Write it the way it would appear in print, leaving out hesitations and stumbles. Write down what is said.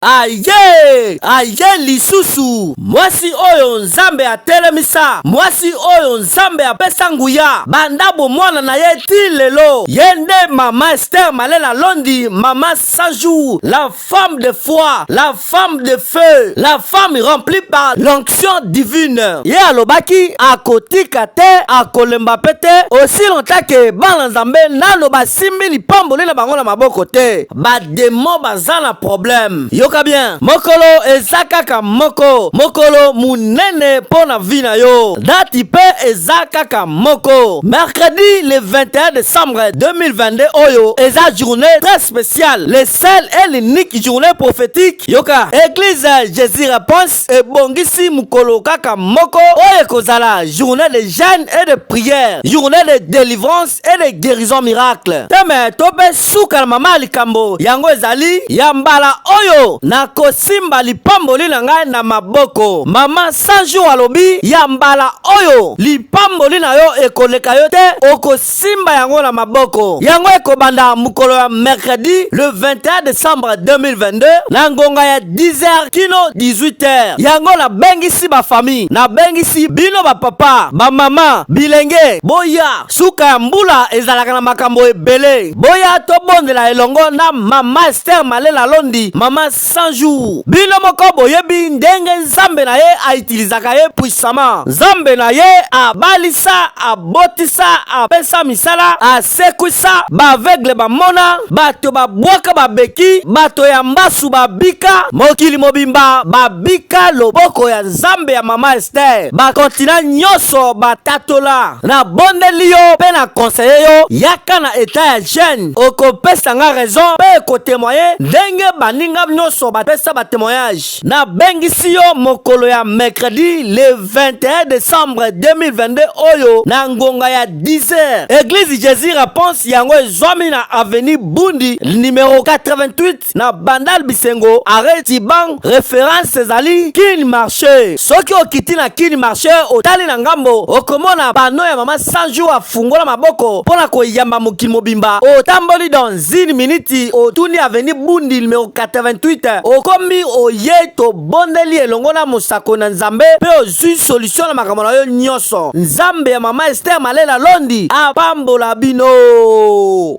Aye! Aye lisusu! Mwasi oyo Nzambe atelemisa, mwasi oyo Nzambe apesa nguya banda bomwana na ye ti lelo, ye nde Mama Esther Malela Londi, Mama 100 jours, la femme de foi, la femme de feu, la femme remplie par l'onction divine. Ye alobaki akotika te, akolemba pe te, aussi longtemps que bana Nzambe nano basimbi lipamboli na bango na maboko te. Ba demon baza na problème. Yoka bien, mokolo eza kaka moko, mokolo munene mpo na vie na yo. Date pe eza kaka moko, mercredi le 21 décembre 2022. Oyo eza journée très spéciale, le seul et l'unique journée prophétique. Yoka, église Jésus Réponse ebongisi mokolo kaka moko oyo ekozala journée de jeûne et de prière, journée de délivrance et de guérison miracle. Teme to mpe suka na mama ya likambo yango ezali ya mbala oyo nakosimba lipamboli na ngai na maboko. Mama 100 jours alobi ya mbala oyo lipamboli na yo ekoleka yo te, okosimba yango na maboko. Yango ekobanda mokolo ya mercredi le 21 décembre 2022 na ngonga ya 10h kino 18h. Yango nabengisi bafamille, nabengisi bino bapapa, bamama, bilenge, boya. Suka ya mbula ezalaka na makambo ebele. Boya tobondela elongo na Mama Esther Malela Londi, Mama 100 jours. Bino moko boyebi ndenge Nzambe na ye autilisaka ye puissamment. Nzambe na ye abalisa, abotisa, apesa misala, asekwisa baaveugle bamona, bato babwaka babeki, bato ya mbasu babika, mokili mobimba babika loboko ya Nzambe ya Mama Esther. Bakontina nyonso batatola. Nabondeli yo mpe na conseille yo, yaka na etat ya jeune, okopesa nga raison mpe ekotemoye ndenge baninga nyonso bapesa batémoignage. Nabengisi yo mokolo ya mercredi le 21 décembre 2022 oyo na ngonga ya 10h. Église Jésus Réponse yango ezwami na avenue Bundi numéro 88 na Bandal Bisengo, arrêt Tibang. Référence ezali Kin Marché. Soki okiti na Kin Marché, otali na ngambo, okomona pano ya Mama 100 jours afungola maboko mpo na koyamba mokili mobimba. Otamboli dans une minute, otuni avenue Bundi numéro 88, okomi. Oye, tobondeli elongo na mosako na Nzambe mpe ozwi solution na makambo na yo nyonso. Nzambe ya Mama Ester Malela Londi apambola bino.